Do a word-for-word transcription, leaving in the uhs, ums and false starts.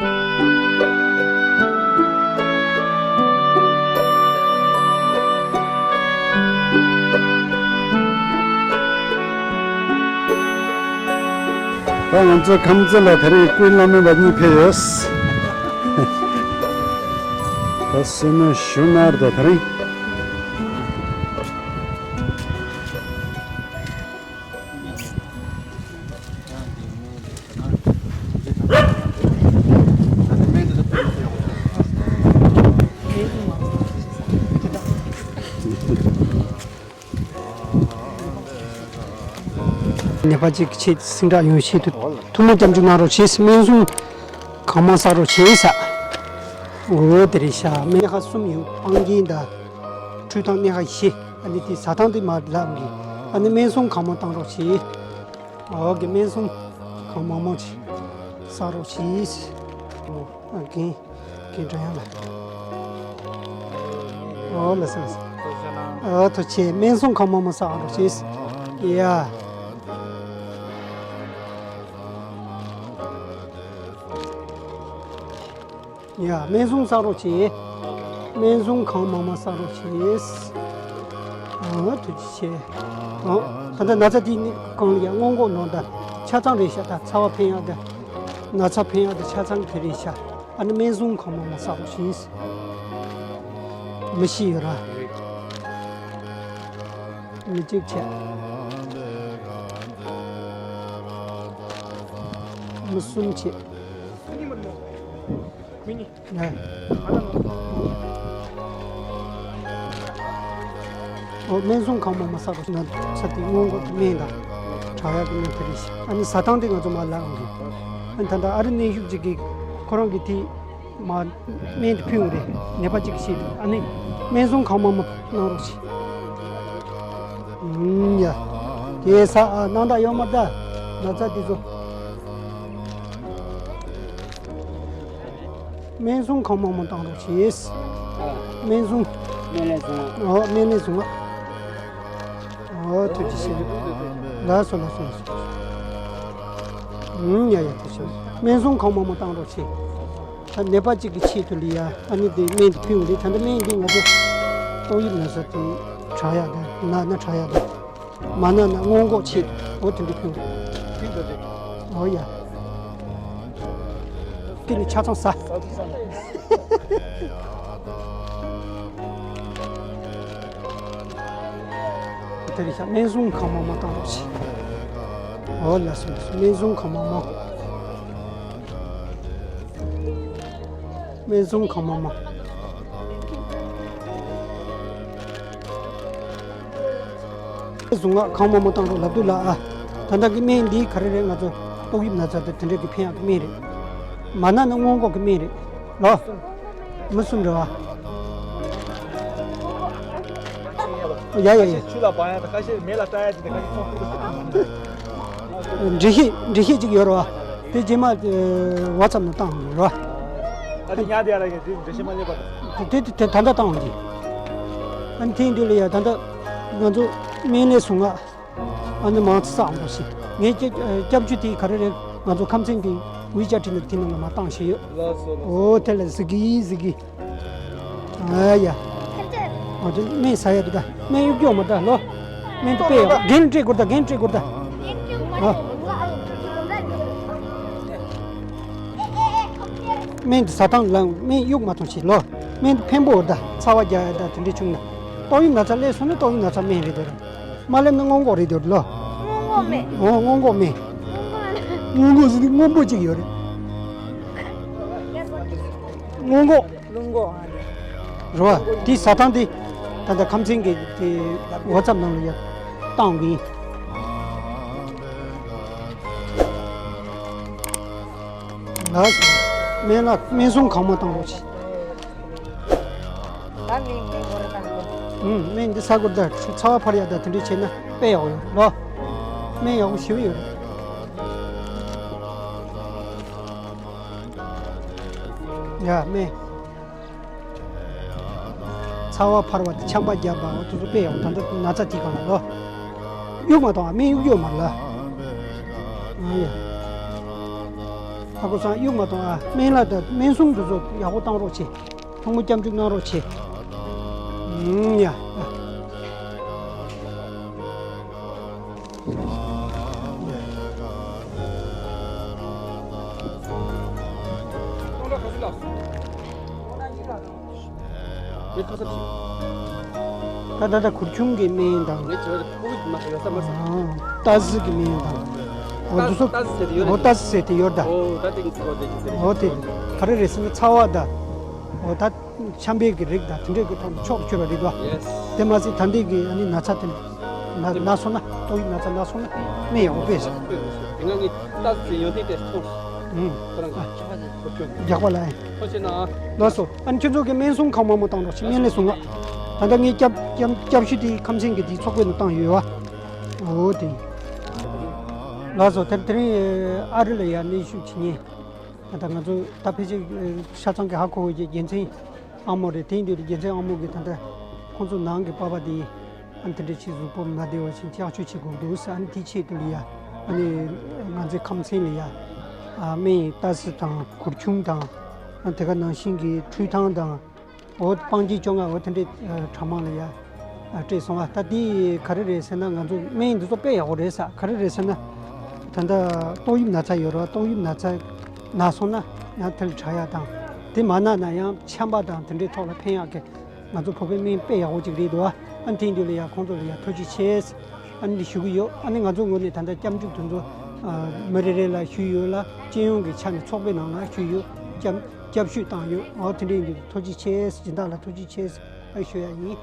ད་ང་ཚོ་ཁམས་ཚན་ལ་དེ་རིང་སྐུའི་བླ་སྨན་པ་གཉིས་ཕེབས་ཡོད། ད་སྲིན་མོ་ཞུ་ནར་ད་དེ་རིང་། ནད་པ་གཅིག་གི་ཆེད་དུ་སེང་ཁྲ་ཡོང་ཆེད་དུ་ཐུགས་སྨོན་སྐྱབས་འཇུག་གནང་རོགས་བྱེད། སྨན་སྲུང་གང་མང་བསགས་རོགས་བྱེད་ས། འོ་དེ་རེད་ཤག་སྨན་ཁ་གསུམ་ཡོད། སྤང་རྒྱན་དང་ཁྲུས་ཐང་སྨན་ཁ་བཞི། ཨ་ནི་དེ་ཟ་ཐང་དེ་མར་ལབ་གི། ཨ་ནི་སྨན་སྲུང་གང་མང་བཏང་རོགས་བྱེད། འོ་གི་སྨན་སྲུང་གང་མང་མང་ཅིག་བསགས་རོགས་བྱེད། ཨ་རྒན། རྒན་འདྲ་ཡང་ལ། ཨོ་ལ་སོ་སོ། ཨོ་ཐུགས་རྗེ་ཆེ། སྨན་སྲུང་གང་མང་མང་བསགས་རོགས་ཞེས། ཡ། ཡ་སྨན་སྲུང་བསགས་རོགས་བྱེད། སྨན་སྲུང་གང་མང་མང་བསགས་རོགས་བྱེད། ཨོ་ཐུགས་རྗེ་ཆེ། ཨོ་ད་ལྟ་ན་ཚ་དེ་ནི་གང་ལ་ཡ་སྔོན་འགོག་ནང་ད་ཆ་ཚང་རེད་ཤག་ད་ཚ་བ་འཕེན་ཡག་ད། ན་ཚ་འཕེན་ཡག་དེ་ཆ་ཚང་དེ་རེད་ཤག་ཨ་ནི་སྨན་སྲུང་གང་མང་མང་བསགས་རོགས་ཞེས། མི་ཤི་ཡོད་ར། མི་གཅིག་བྱས། མི་གསུམ་བྱས། ནས། ཨོ་སྨན་སྲུང་གང་མང་མང་བསགས་པ་ན་ཚ་དེ་སྔོན་འགོག་གི་སྨན་དང་། དྲག་ཡག་གི་སྨན་དེ་རེད་ཤག་ཨ་ནི་ཟ་སྟངས་དེ་ང་ཚོ་མར་ལབ་ཡོང་གི། ཨ་ནི་ད་ལྟ་ཨ་རི་གནས་བཞུགས་གཅིག་གིས་ཁོ་རང་གི་དེ་མར་སྨན་དེ་ཕུལ་ཡོང་རེད། ནད་པ་གཅིག་གིས་བཤད་དུས། ཨ་ནི་སྨན་སྲུང་གང་མང་མང་གནང་རོགས་ཞེས། ཨུམ་ཡ། དེ་ས་ཨ་གནང་དག་ཡོད་མ་རེད་ད། ན་ཚ་དེ་ཚོ། སྨན་སྲུང་གང་མང་མང་བཏང་རོགས་བྱེད། ཨ། སྨན་སྲུང་། སྨན་བླའི་སྲུང་། ཨོ་སྨན་བླའི་སྲུང་། ཨོ་ཐུགས་རྗེ་ཆེ། ལགས་སོ་ལགས་སོ་ལགས་སོ། ཨུམ་ཡ་ཡ་ཐུགས་རྗེ་ཆེ། སྨན་སྲུང་གང་མང་མང་བཏང་རོགས་བྱེད། ད་ནད་པ་གཅིག་གི་ཆེད་དུ་ལ་ཡ་ཨ་ནི་དེ་སྨན་དེ་ཕུལ་ཡོང་རེད། ད་ལྟ་སྨན་འདི་ང་ཚོ་ཏོག་དབྱིབས་ན་ཚ་དེ་དྲག་ཡག་དང་ན་ན་དྲག་ཡག་དང་། མ་ན་ན་སྔོན་འགོག་ཆེད་དུ་འོ་དེ་འདྲ་ཕུལ། ཨོ་ཡ། དེ་ནི་ཆ་ཚང་ཟ། དེ་རེད་ཤག་སྨན་སྲུང་གང་མང་མང་བཏང་རོགས་ཞེས། ཨོ་ལགས་སོ་ལགས་སོ། སྨན་སྲུང་གང་མང་མང་། སྨན་སྲུང་གང་མང་མང་། སྲུང་ལག་གང་མང་མང་བཏང་རོགས་ལབ་དུས་ལ་ཨ། ད་ལྟ་གི་སྨན་འདི་ག་རེ་རེད། ང་ཚོ་ཏོག་དབྱིབས་ན་ཚ་དང་དེ་འདྲ་གི་ཕན་ཡག་གི་སྨན་རེད། མ་ན་ན་སྔོན་འགོག་གི་སྨན་རེད། ལོ། མི་གསུམ་རེད་བ། ཡ་ཡ་ཡ། ཆུ་ལ་སྦང་ཡག་དང་ཁ་ཤས་མེ་ལ་བཀྲ་ཡག་དེ་ཁ་ཤས་ཚོང་ཁུལ་དུ། འགྲེལ་བཤད་འགྲེལ་བཤད་ཅིག་ཡོད་རེད་བ། དེ་རྗེས་མ་ཝ་ཚབ་ནང་བཏང་ཡོད་རེད་བ། ཨ་དེ་ཉལ་བསྡད་ཡག་ལ་ཡ་དེ་འགྲེལ་བཤད་མ་སླེབས་པ་དང་། དེ་དེ་དེ་ད་ལྟ་བཏང་འོང་གི། ཨ་ནི་དེ་ཡིན་དུས་ལ་ཡ་ད་ལྟ་ང་ཚོ་སྨན་བླའི་སྲུང་ལག་ཨ་ནི་མང་ཙམ་བསགས་འོང་རོགས་ཞེས། ངའི་སྐྱ་སྐྱབས་བཅོལ་དེ་ག་རེ་རེད། ང་ཚོ་ཁམས་ཚན་གྱི་ཝི་ཅེཊ་ནང་དེ་ནང་ལ་མར་བཏང་བཞག་ཡོད། ལགས་སོ་ལགས་སོ། ཨོ་དེ་ལ་གཟིགས་གི་གཟིགས་གི། ཨ་ཡ། ང་ཚོ་སྨན་ཟ་ཡག་འདུག་ད། སྨན་གཡུག་གྱོག་མ་འདྲ་ལོ། སྨན་དེ་དཔེ་ཡག་རྒན་སྤྲད་དགོས་ད། རྒན་སྤྲད་དགོས་ད། ཨ། སྨན་དེ་ཟ་སྟངས་ལ་སྨན་གཡུག་མ་གཏོང་ཞིག་ལོ། སྨན་དེ་ཕན་པོ་ད་ཚ་བ་རྒྱག་ཡག་ད་དེ་འདྲ་བྱུང་ན། ཏོག་དབྱིབས་ན་ཚ་སླེབས་སོང་ན་ཏོག་དབྱིབས་ན་ཚ་སྨན་རེད་དེ་ར། མ་སླེབས་ན་སྔོན་འགོག་རེད་དེ་ར་ལོ། སྔོན་འགོག་སྨན། ཨོ་སྔོན་འགོག་སྨན། སྔོན་འགོག་ཟེར་དུས་སྔོན་པོ་གཅིག་ཡོད་རེད། སྔོན་འགོག་རླུང་འགོག་ཨ་ནི། རེད་བ། དེའི་ཟ་སྟངས་དེ། ད་ལྟ་ཁམས་ཚན་གྱི་དེ་ཝ་ཚབ་ནང་ལ་ཡར་བཏང་གི་ཡིན། ལགས་སོ། སྨན་ལ་སྨན་སྲུང་གང་མང་བཏང་རོགས་བྱེད། ད་སྨན་སྨན་གོ་ར་བཏང་གི། ཨུམ་སྨན་འདི་ཟ་དགོས་ད། ཚ་བ་འཕར་ཡག་ད་དེ་འདྲ་བྱས་ན་དཔེ་ཡག་ཡོད་ལོ། སྨན་ཡག་པོ་ཞེ་པོ་ཡོད་རེད། ཡ་སྨན། ཚ་བ་འཕར་བ་དེ་ཆམ་པ་བརྒྱབ་པ་འོ་དེ་ཚོ་དཔེ་ཡག་ད་ལྟ་ན་ཚ་དེ་གང་ལ་ལོ། གཡུག་མ་གཏོང་ཨ། སྨན་གཡུག་གཡུག་མ་ལ། ཨ་ཡ། ཨ་ཁུ་སང་གཡུག་མ་གཏོང་ཨ། སྨན་བླ་དང་སྨན་སྲུང་དེ་ཚོ་ཡག་པོ་བཏང་རོགས་བྱེད། ཐུགས་སྨོན་སྐྱབས་འཇུག་གནང་རོགས་བྱེད། ཨུམ་ཡ། ད་ད་ད་གུར་ཆུང་གི་སྨན་དང་། ངས་བྱས་པ་ཁོ་གི་མ་ཡོད་ས་མ་ཟད། ཨ། ཏ་ཟི་གི་སྨན་དང་། འོ་འདི་ཚོ། ཏ་ཟི་ཟེར་དེ་ཡོད་རེད། འོ་ཏ་ཟི་ཟེར་དེ་ཡོད་ད། འོ་ད་དེ་གི་ཚ་བ་དེ་གི་ཟེར། འོ་དེ་ག་རེ་རེད་ཟེར་ན་ཚ་བ་ད། འོ་ད་ཆམ་པའི་གི་རིགས་ད་དེ་འདྲས་གི་ཐོག་ནས་མཆོག་ཏུ་གྱུར་པ་རེད་དོ། ཡེས། དེ་མ་ཟད་ད་འདི་གི་ཨ་ནི་ན་ཚ་དེ་ན་ན་སོང་ན། ཏོག་དབྱིབས་ན་ཚ་ན་སོང་ན་སྨན་ཡག་པོ་དཔེ་ཟེར། དེ་སྔ་ངས་ཏ་ཟི་ཡོན་ཏན་ཏེ་ཐོངས། ཨུམ། ཁོ་རང་གི་རྒྱག་པ་ལ། ཐུགས་རྗེ་གནང་། ལགས་སོ། ཨ་ནི་ཁྱོད་ཚོ་གི་སྨན་སྲུང་ཁང་མང་པོ་བཏང་རོགས་ཞེས་སྨན་བླའི་གསུང་ང་། ད་ལྟ་ངས་སྐྱབས་སྐྱབས་སྐྱབས་ཞུ་དེ་ཁམས་ཚན་གྱི་དེའི་ཚོགས་པའི་ནང་བཏང་ཡོད་བ། འོ་དེ། ལགས་སོ། དེ་དེ་རིང་ཨ་རི་ལ་ཡར་གནས་བཞུགས་བྱེད་མཁན། ད་ལྟ་ང་ཚོ་ད་ཕལ་ཆེར་ཆ་ཚང་གི་ཧ་གོ་བའི་རྒྱལ་མཚན་ཨ་མོ་རེད། དེ་ཡིན་དུས་རྒྱལ་མཚན་ཨ་མོ་གིས་ད་ལྟ་ཁོང་ཚོ་ནང་གི་པ་ཕ་དེ། ཨ་ནི་དེ་འདྲ་ཅིག་གཟུགས་པོ་མ་བདེ་བ་ཅིག་ཅག་ཆུ་བྱེད་དགོས་འདུག་ཟེར། ཨ་ནི་དེའི་ཆེད་དུ་ལ་ཡ། ཨ་ནི་ང་ཚོའི་ཁམས་ཚན་ལ་ཡ། ཨ་སྨན་ཡིན་ཏ་ཟི་དང་གུར་ཆུང་དང་། ཨ་དེ་ག་ནང་བཞིན་གྱི་འཕྲུལ་ཐང་དང་། འོ་སྤང་སྤྱིལ་བཅོ་ལྔ་འོ་དེ་འདྲའི་གྲྭ་མང་ལ་ཡ། ཨ་སྤྲད་སོང་བ། ད་དེ་ག་རེ་རེད་ཟེར་ན་ང་ཚོ་སྨན་ཡིན་འདི་ཚོ་དཔེ་ཡག་པོ་རེད་ཟེར། ག་རེ་རེད་ཟེར་ན། ད་ལྟ་ཏོག་དབྱིབས་ན་ཚ་ཡོད་རེད་བ། ཏོག་དབྱིབས་ན་ཚ་ན་སོང་ན་ཡང་དེ་ལ་དྲག་ཡག་དང་། དེ་མ་ན་ན་ཡང་ཆམ་པ་དང་དེ་འདྲའི་ཐོག་ལ་ཕན་ཡག་གི། ང་ཚོ་བོད་པའི་སྨན་དཔེ་ཡག་པོ་ཅིག་རེད་འདུག་ཨ། ཨ་ནི་དེ་ཡིན་དུས་ལ་ཡ་ཁོང་ཚོ་ལ་ཡ་ཐུགས་རྗེ་ཆེ། ཨ་ནི་ཞུ་གི་ཡོད། ཨ་ནི་ང་ཚོ་ངོས་ནས་ད་ལྟ་སྐྱབས་འཇུག་དེ་ཚོ་ཨ་མི་རེ་རེ་ལ་ཞུས་ཡོད་ལ། སྤྱི་ཡོངས་ཀྱི་ཆ་ནས་ཚོགས་པའི་ནང་ལ་ཞུས་ཡོད། སྐྱབས་སྐྱབས་ཞུ་བཏང་ཡོད། འོ་དེ་འདྲ་ཡིན་དུས་ཐུགས་རྗེ་ཆེ། སྦྱིན་བདག་ལ་ཐུགས་རྗེ་ཆེ་ཨ་ཞུ་ཡ་ཡིན།